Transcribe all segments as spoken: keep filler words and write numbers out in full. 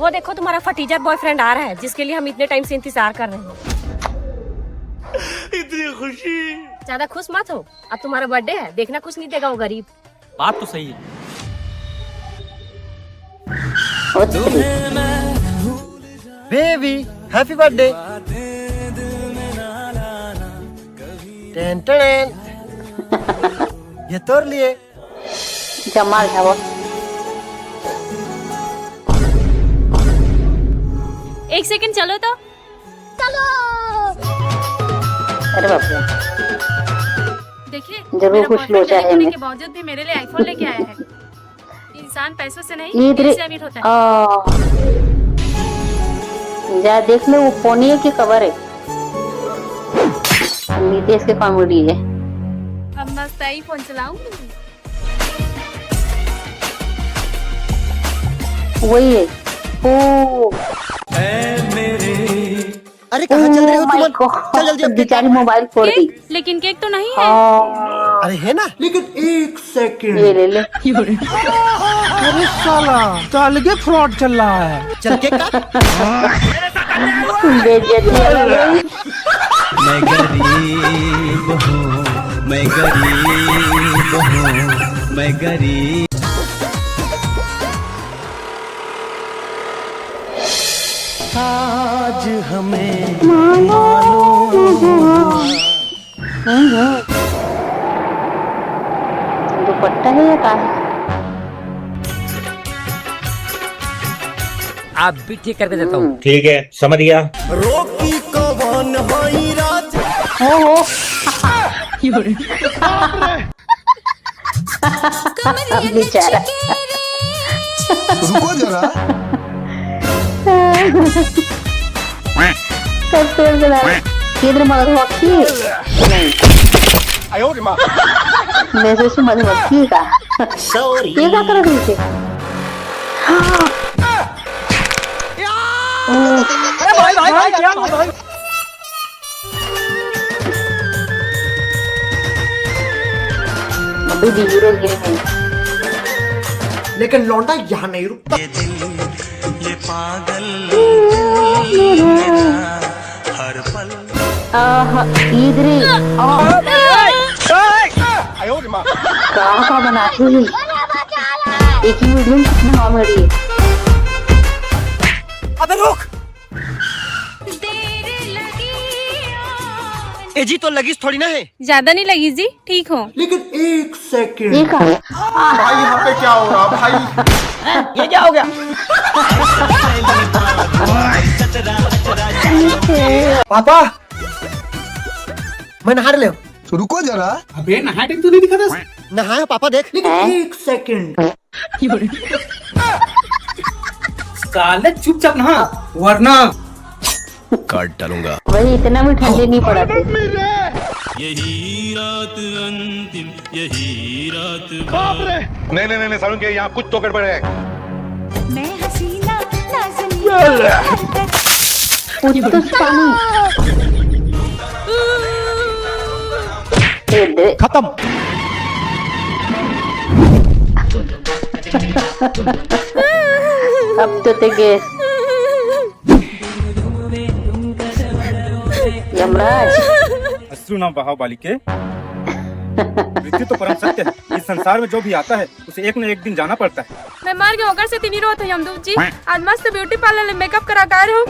तो देखो, तुम्हारा फटीचर बॉयफ्रेंड आ रहा है, जिसके लिए हम इतने टाइम से इंतजार कर रहे हैं। इतनी खुशी। ज्यादा खुश मत हो, अब तुम्हारा बर्थडे है, देखना कुछ नहीं देगा वो गरीब। बात तो सही है। Baby, happy birthday. Ten ten. ये तोर लिए। जमाल है वो। एक सेकंड चलो तो। चलो। अरे बाप रे। देखिए, जरूर मेरा कुछ बॉयफ्रेंड लोचा है इनमें। के बावजूद भी मेरे लिए आईफोन लेके आया है। इंसान पैसों से नहीं, इधर दिल से अमीर होता है। आ, जा देख ले, वो फोन ही है कि कवर है। नितेश के कॉमेडी है। अब मस्त आईफोन चलाऊंगी। वही है। ओ। अरे, कहाँ चल रहे हो तुम? चल जल्दी, अब केक बेचारी मोबाइल फोड़ दी। लेकिन केक तो नहीं है। हाँ। अरे, है ना। लेकिन एक सेकंड। ये ले ले। अरे साला, तो अलगे फ्रॉड चल रहा है। चल केक काट। बेइज्जती अलग है। मैं गरीब हूँ, मैं गरीब हूँ, मैं गरीब। आज हमें मालूम हुआ। हम्म, हम्म। दुपट्टा है या का है? आप भी ठीक करके देता हूँ। ठीक है, समझ गया। रोकी कौन हई राज। ओहो। बेचारा। रुको जरा। कब तोड़ के डाल? केंद्र मगरमच्छी? नहीं। मैं सोचू मधुमक्खी का। सॉरी। ये का कर रही थी? हाँ। अरे भाई, भाई, भाई, क्या भाई? अभी भी हीरो गिरे हैं। लेकिन लौंडा यहाँ नहीं रुकता। ये दिल, ये पागल दिल मेरा हर पल। आह, इधर ही। आह। कहाँ का बनाती है? एक ही वीडियो में कितनी कॉमेडी है। अबे रुक। ए जी, तो लगी थोड़ी ना है। ज्यादा नहीं लगी जी, ठीक हो। लेकिन एक सेकंड। ये का? भाई, यहाँ पे क्या हो रहा भाई? ये क्या हो गया? पापा, मैं नहा ले। तो रुको जरा। अबे, नहाए टाइम तो नहीं दिखा था। नहाया पापा, देख। लेकिन हैं? एक सेकंड। साले चुपचाप नहा, वरना काट डालूंगा। वही, इतना भी ठंडी नहीं पड़ा थे। यही रात अंतिम, यही रात। बाप रे! नहीं, नहीं, नहीं, नहीं, सारुण के यहाँ कुछ तो गड़बड़ है। मैं हसीना, नाज़नीन, कुछ तो पानी। ए, दे। खत्म। अब तो ते गैस। यमराज। अश्रु न बहाव बालिके। मृत्यु तो परम सत्य है। इस संसार में जो भी आता है, उसे एक न एक दिन जाना पड़ता है। मैं मर गया, ओकर से तीनी रोत है यमदूत जी। आज मस्त ब्यूटी पार्लर ले मेकअप करा के आए रहूं।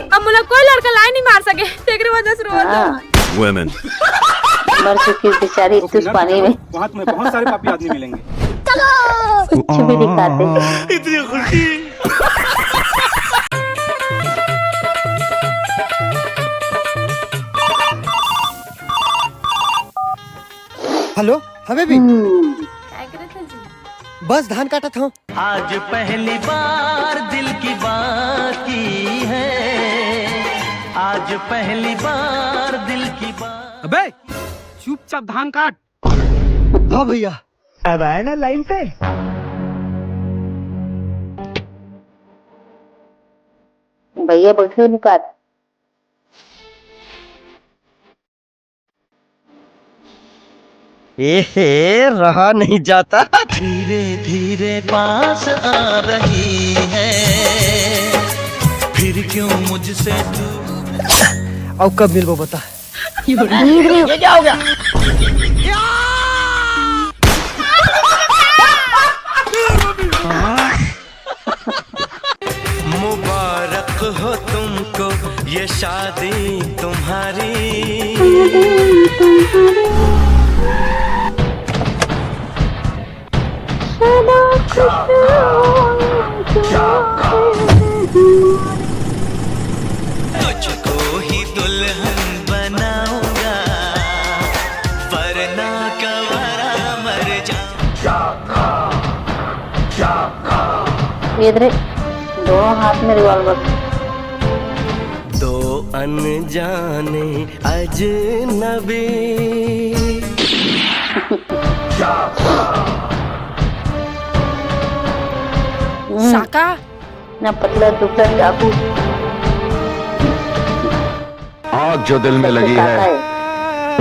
अब मोला कोई लड़का लाइन नहीं मार सके, तेकरे वजह से रोत है। हाँ। Women। मर चुकी बेचारी इतने पानी में। वहाँ तुम्हें बहुत सारे पापी आदमी मिलेंगे। कुछ भी दिखाते। इतनी खुशी। हेलो, हाँ बेबी। हम्म। काय करत है जी? बस धान काटत हूँ। आज पहली बार दिल की बात की है, आज पहली बार दिल की बात। अबे, चुपचाप धान काट। हाँ भैया। अब आए ना लाइन पे। भैया बैठे निकाल। ए हे, रहा नहीं जाता। धीरे धीरे पास आ रही है, फिर क्यों मुझसे दूर। अब कब मिलबो बता। ये क्या हो गया? मुबारक हो तुमको ये शादी तुम्हारी। तुझको ही दुल्हन बनाऊंगा, वरना कवारा मर जाऊंगा। ये रे, दोनों हाथ में रिवॉल्वर। दो अनजाने अजनबी। साका। ना पतला दुबला टापू। आग जो दिल में लगी है,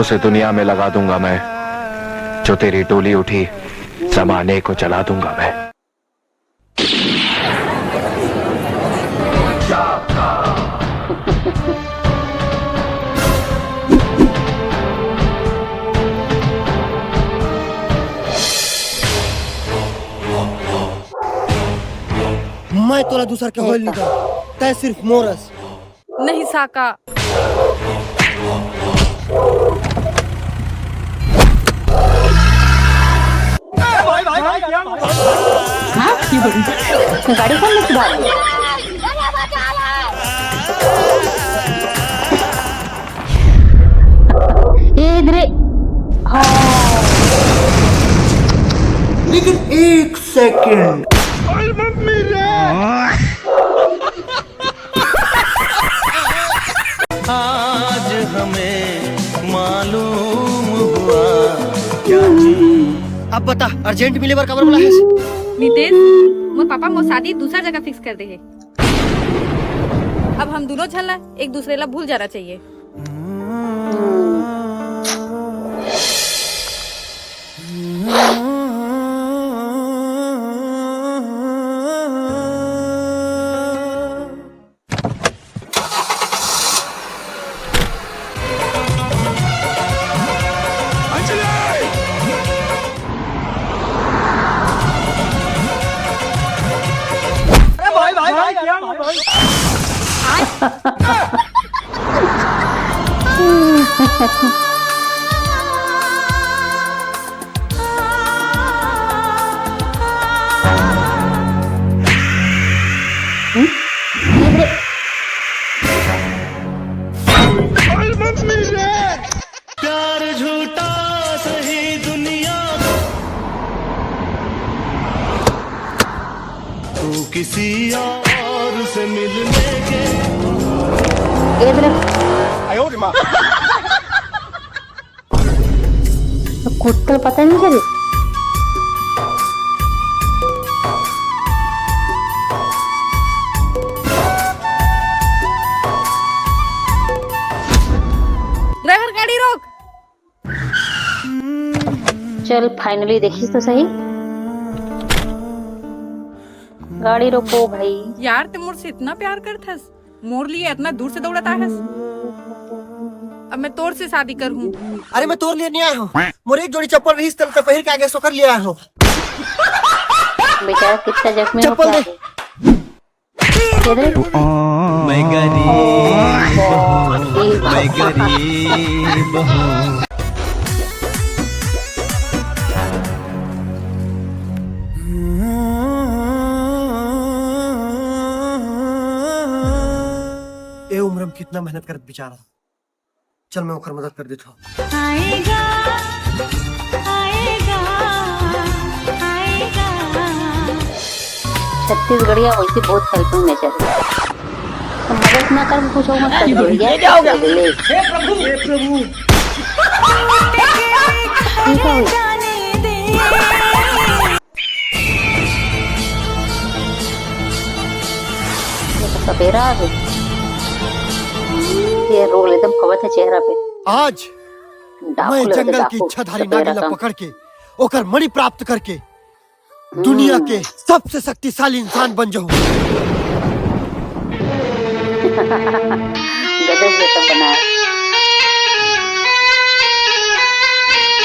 उसे दुनिया में लगा दूंगा मैं। जो तेरी डोली उठी, जमाने को जला दूंगा मैं। मैं तोला दूसर के होइल निकाल, तै सिर्फ मोरस। नहीं साका। गाड़ी कौन लेके भाग गया? ये इधर। हाँ। लेकिन एक सेकंड। आज हमें मालूम हुआ क्या चीज। अब बता, अर्जेंट मिले बर काबर बोला है? नितेश, मोर पापा मोर शादी दूसरा जगह फिक्स कर दे हे। अब हम दोनों झन ला एक दूसरे ला भूल जाना चाहिए। प्यार झूठा सही दुनिया, तू किसी और से मिलने के। कुत्ता पता नहीं चले। ड्राइवर, गाड़ी रोक। चल, फाइनली देखिस तो सही। गाड़ी रोको भाई। यार, ते मोर से इतना प्यार करथस, मोर लिए इतना दूर से दौड़त आहस। अब मैं तोर से शादी कर हूँ। अरे, मैं तोर लिए नहीं आया हूँ। मोर एक जोड़ी चप्पल रही, तल तक पहिर के आगे सोकर लिए आया हूँ। बेचारा कितना जख्मी हो चप्पल गया दे। है। दे दे। मैं गरीब हूँ, मैं गरीब हूँ। ए उम्र में कितना मेहनत करत बेचारा। चल, मैं ओकर मदद कर देता हूँ। आएगा, आएगा, आएगा। छत्तीसगढ़िया वैसे बहुत helping nature है। तो मदद ना कर, कुछ और मत कर, ये क्या हो गया? ले। हे प्रभु, हे प्रभु। ये क्या हुई? ये तो सपेरा आ गई। ये रोल एकदम खवत है चेहरा पे। आज मैं जंगल के इच्छाधारी नागिन ला पकड़ के ओकर मणि प्राप्त करके दुनिया के सबसे शक्तिशाली इंसान बन जाऊं। गजब गजब बनाया।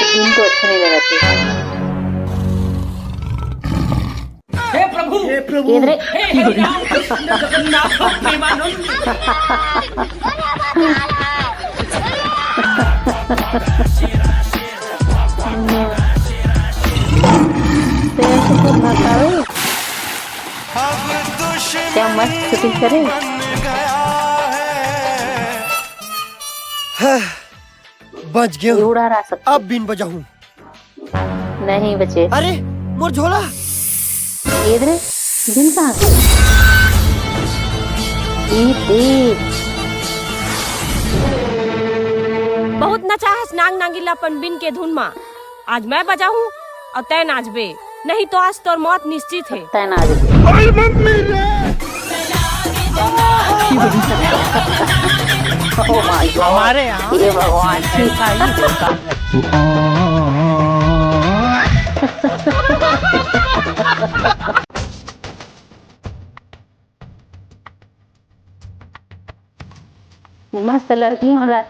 दिन तो अच्छा नहीं लगा। हे प्रभु, हे प्रभु, हे हरि राम कृष्ण जगन्नाथ प्रेमानंद। तेरे से कुछ ना करो। क्या मस्त शूटिंग करे। बच गयो। अब बीन बजाहूं। नहीं बचे। अरे, मोर झोला। ये दे, बीन कहाँ? ये दे। बहुत नचाहस नाग नागिन ला अपन बीन के धुन मा। आज मैं बजाहूं अउ तैं नाचबे, नहीं तो आज तोर मौत निश्चित हे। तैं नाचबे। Oh my God। हमारे यहाँ ये भगवान। ऐसा ही होता है। मस्त लड़की वाला,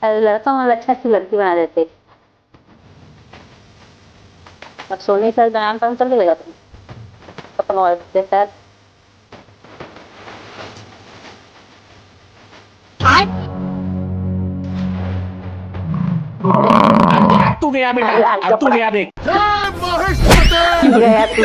लड़का वाला अच्छा सी लड़की बना देते। अब सोनी सर बयान कौन कर लेगा तुम? अपन वाले के साथ। तू गया बेटा, अब तू गया देख। गया तू।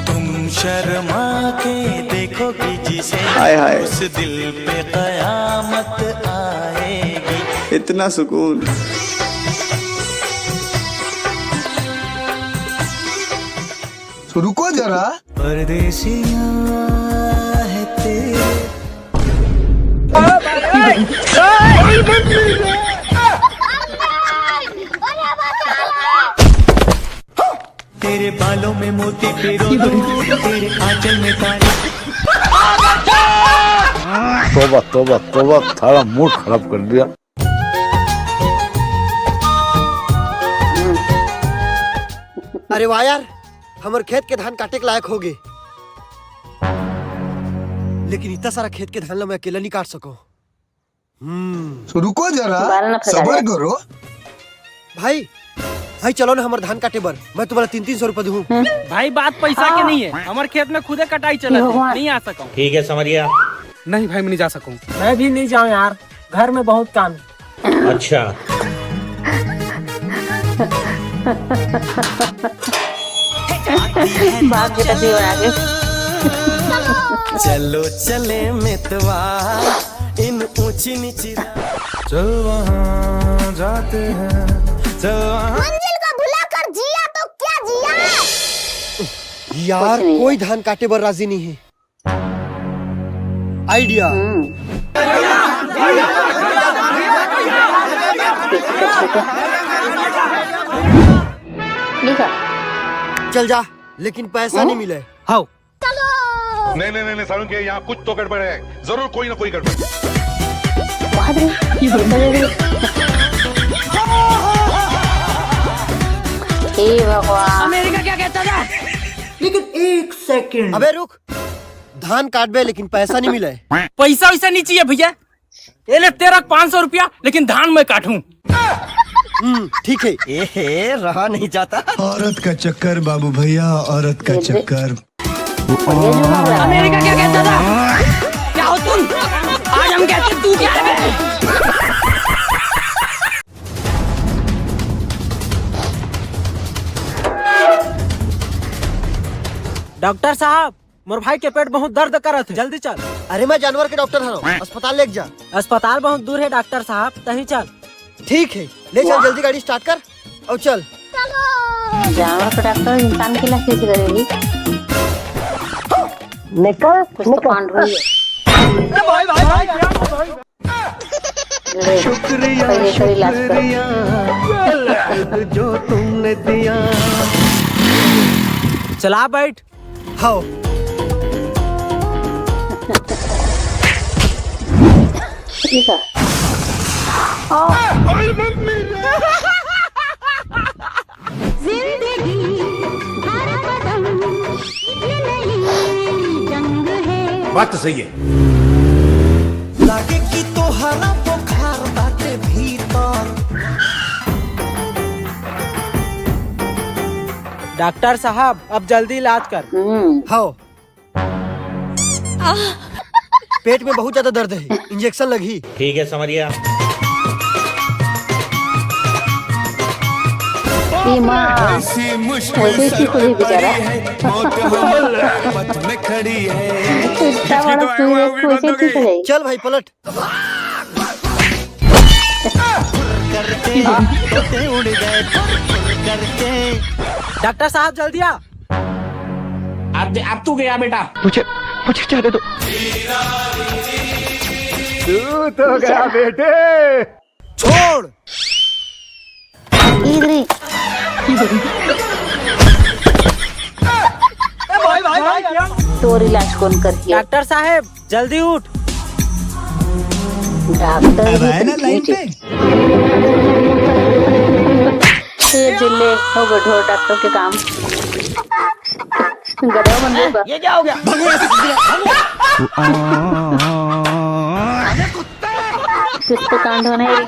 तुम शर्मा के देखोगी जिसे, हाय हाय। उस दिल पे कयामत आएगी। इतना सुकून। तो रुको जरा। परदेसिया है तेरे। तेरे बालों में मोती पिरो दूं, तेरे आंचल में तारे। तोबा, तोबा, तोबा, थारा मूड खराब कर दिया। अरे वाह यार, हमर खेत के धान काटे के लायक हो गे, लेकिन इतना सारा खेत के धान ला मैं अकेला नहीं काट सको। हम्म। तो रुको जरा, दोबारा ना फैलाया। सबर करो। भाई, भाई चलो ना हमर धान काटे बर, मैं तुम्हारा तीन तीन सौ रुपया दूँ। भाई बात पैसा के नहीं है, हमर खेत में खुदे कटाई चलत है, नहीं आ सकूँ। ठीक है समरिया। नहीं भाई मैं नहीं जा सकूँ। मैं भी नहीं जाऊँ यार, घर में बहुत काम है। अच्छा। बाप के तस्वीर आ गए। चलो चले मितवा इन ऊंची नीची। चल वहाँ जाते हैं, चल वहाँ। मंजिल को भुलाकर जिया तो क्या जिया? यार, कोई धान काटे बर राजी नहीं है। आइडिया। हम्म। ठीक है। चल जा, लेकिन पैसा नहीं मिले। हाँ। नहीं, नहीं, नहीं, नहीं, सारुण के यहाँ कुछ तो गड़बड़ है, जरूर कोई ना कोई गड़बड़। हे भगवान। अमेरिका क्या कहता था? लेकिन एक सेकंड। अबे रुक, धान काटबे लेकिन पैसा नहीं मिले। पैसा वैसा नहीं चाहिए भैया, ये ले तेरा पाँच सौ रुपया, लेकिन धान मैं काटूं। हम्म, ठीक है। ए हे, रहा नहीं जाता। औरत का चक्कर बाबू भैया, औरत का चक्कर। अमेरिका क्या कहता था? क्या हो तुम? आज हम कहते तू क्या है? डॉक्टर साहब, मोर भाई के पेट बहुत दर्द करत है, जल्दी चल। अरे मैं जानवर के डॉक्टर हूँ, अस्पताल लेके जा। अस्पताल बहुत दूर है डॉक्टर साहब, तहीं चल। ठीक है, ले चल जल्दी गाड़ी स्टार्ट कर और चल। जानवर के डॉक्टर इंसान के इलाज कैसे करेगी? निकल, कुछ तो निकल। कांड हुई है। भाई, भाई, भाई, क्या हुआ भाई? शुक्रिया, पहले एकर इलाज कर। शुक्रिया, जो तुमने दिया। चला बैठ। हाव। ठीक है। जिंदगी हर कदम एक नई जंग है। बात तो सही है। लागे कि तोहरा बुखार बाटे भीतर। डॉक्टर साहब, अब जल्दी इलाज कर। हम्म। हाव। पेट में बहुत ज्यादा दर्द है, इंजेक्शन लगही। ठीक है, समझ गया। ई माँ, ऐसी मुश्किल वैसे ही सर खुली पे पड़ी बेचारा। है, मौत हमारे पथ में खड़ी है। इतना बड़ा सुई है, कैसे ठीक हो जाएगी? चल भाई, पलट। डॉक्टर साहब, जल्दी आ। अब, अब तू गया बेटा। मुझे, मुझे जाने दो। तू तो गया बेटे। छोड़। इधर ही। तोर इलाज कौन करही? डॉक्टर साहब, जल्दी उठ। डॉक्टर भी अब आए ना लाइन पे। ये जिले हो गए ढोर डॉक्टर के काम। गधा बन गया। ये क्या हो गया? कुछ तो कांड होना है।